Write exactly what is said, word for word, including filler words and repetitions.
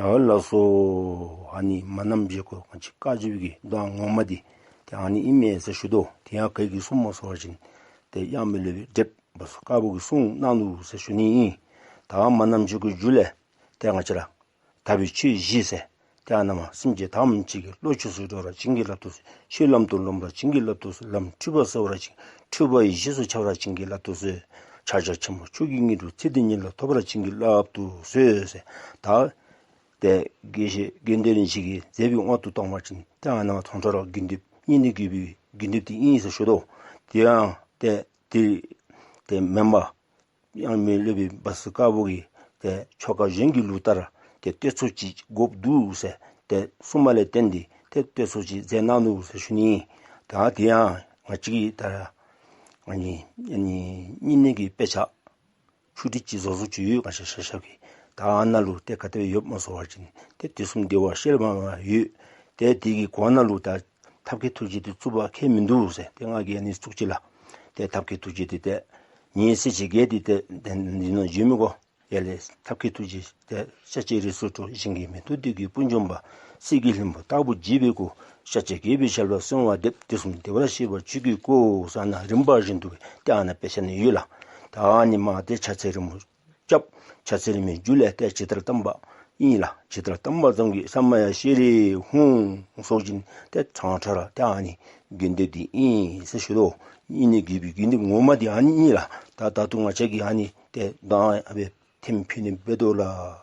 ཡ་ལགས་སོ། ཨ་ནི་མ་ནམ་མཇལ་སྐོར་ང་བཅས་བཀའ་བརྒྱུད་ཀྱི་གདངས་ངོ་མ་འདི་ཏེ་ཨ་ནི་ཨིན་མས་ཟེར་ཞུ་དོ། དེ་ཡང་ག་གིས་གསུངསམ་སྨོ་ཟེར་བ་ཅིན་ཏེ་དབྱངས་མི་སློབ་པའི་འགྲེལ་པ་བ་སོ་དཀར་པོ་གིས་གསུངས་གནང་ནུག་ཟེར་ཞུ་ནི་ཨིན། ད་མ་ནམ་མཇལ་སྐོར་མཇུག་ལས་ཏེ་ང་བཅས་ར་དག་པའི་ཆོས་བཞི་ཟེར་ཏེ་ཨ་ནཱ་མ་སེམས་ཅན་ཐམས་ཅད་ཀྱི་བློ་ཆོས་སུ་འགྲོ་བར་བྱིན་གྱིས་བརླབ་ཏུ་གསོལ། ཆོས་ལམ་དུ་ལོངས་པར་བྱིན་གྱིས་བརླབ་ཏུ་གསོལ། ལམ་འཁྲུལ་པ་སེལ་བར་བྱིན། འཁྲུལ་པ་ཡེ་ཤེས་སུ་འཆར་བར་བྱིན་གྱིས་བརླབ་ཏུ་གསོལ། ཕྱག་རྒྱ་ཆེན་པོ་མཆོག་གི་དངོས་གྲུབ་ཚེ་འདི་ཉིད་ལ་ཐོབ་པར་བྱིན་གྱིས་བརླབ་ཏུ་གསོལ་ཟེར། ད་ཏེ་དགེ་བཤེས་དགེ་འདུན་རིན་ཆེན་གྱིས་མཛད་པའི་དབང་དུ་གཏོང་བ་ཅིན་ཏེ་ཨ་ནཱ་མ་ད་ལྟོ་ར་དགེ་འདུན་བསྙེན་གནས་དགེ་བའི་དགེ་འདུན་འདི་ཨིན་ཟེར་ཞུ་དོ། དེ་ཡང་ཏེ་དེ་ཏེ་མེན་པར་དབྱངས་མི་སློབ་པའི་བ་སོ་དཀར་པོ་གིས་ཏེ་ཆོ་ག་གཞན་གྱི་ལུགས་ལྟར་ཏེ་གཏད་ཚོད་ཅིག་དགོཔ་འདུག་ཟེར་ཏེ་གསུངསམ་ལས་བརྟེན་ཏེ་ཏེ་གཏད་ཚོད་ཅིག་མཛད་གནང་ནུག་ཟེར་ཞུ་ནི། ད་དེ་ཡང་ང་བཅས་ཀྱི་ད་ཨ་ནི་ཨ་ནི་བསྙེན་གནས་ཀྱི་དཔེ་ཆ་ཆུང་འདྲིས་ཅིག་བཟོ་བཟོཝ་ཅིག་ཡོད། ང་བཅས་ཤ་ཤ་གི་ད་ཨ་ནཱ་ལུ་ཏེ་ག་དེ་སྦེ་ཡོདཔ་སྨོ་ཟེར་བ་ཅིན་ཏེ་དུས་གསུམ་བདེ་བར་གཤེགས་པ་མ་ཡོད། ཏེ་དེ་གི་གོང་ན་ལུ་ད་ཐབས་མཁས་ཐུགས་རྗེ་འདི་བཙུགས་པ་ཁྱད་མིན་འདུག་ཟེར་ཏེ་ང་གིས་ཨ་ནི་བཙུགས་ཅི་ལགས། ཏེ་ཐབས་མཁས་ཐུགས་རྗེ་འདི་ཏེ་ཉིན་ཤས་ཅིག་གི་འདི་ཏེ་ཏེ་འདི་ནང་བྱོན་མི་དགོ། ཡ་ལས་ཐབས་མཁས་ཐུགས་རྗེ་ཏེ་ཤཱཀྱའི་རིགས་སུ་འགྲོ། ཞིང་གི་མེ་ཏོག་འདི་གི་སྤུན་འཇོམས་པ། གསེར་གྱི་ལྷུན་པོ་ལྟ་བུར་བརྗིད་པའི་སྐུ། ཤཱཀྱ་རྒྱལ་པོའི་ཞབས་ལ་གསོལ་བ་འདེབས། དུས་གསུམ་བདེ་བར་གཤེགས་པ་ཆོས་ཀྱི་སྐུ་ཟེར་ཨ་ནཱ་རིམ་པ་བཞིན་དུ་ཏེ་ཨ་ནཱ་དཔེ་ཆ་ནང་ཡོད་ལགས། ད་ཨ་ནི་མ་ཏེ་ཕྱག་འཚལ་རིང་མོ་རྐྱབ། ཕྱག་འཚལ་རིང་མོའི་མཇུག་ལས་ཏེ་ཇི་ལྟར་བལྟམས་པ་ཨིན་ལགས། ཇི་ལྟར་བལྟམས་པ་ཙམ་གྱིས་ས་མ་ཡ་ཤེས་རིག་ཧཱུྃ་ཟེར་བ་ཅིན་ཏེ་ཚངས་ཁྲ་ར་ཏེ་ཨ་ནི་དགེ་འདུན་འདི་ཨིན་ཟེར་ཞུ་དོ། བསྙེན་གནས་དགེ་བའི་དགེ་འདུན་ངོ་མ་འདི་ཨ་ནི་ཨིན་ལགས། ད་ད་དུང་ང་བཅས་ཀྱིས་ཨ་ནི་ཏེ་གདངས་ཨ་སྦེ་ཐེམ་ཕུལ་ནི་འབད་དོ་ལགས།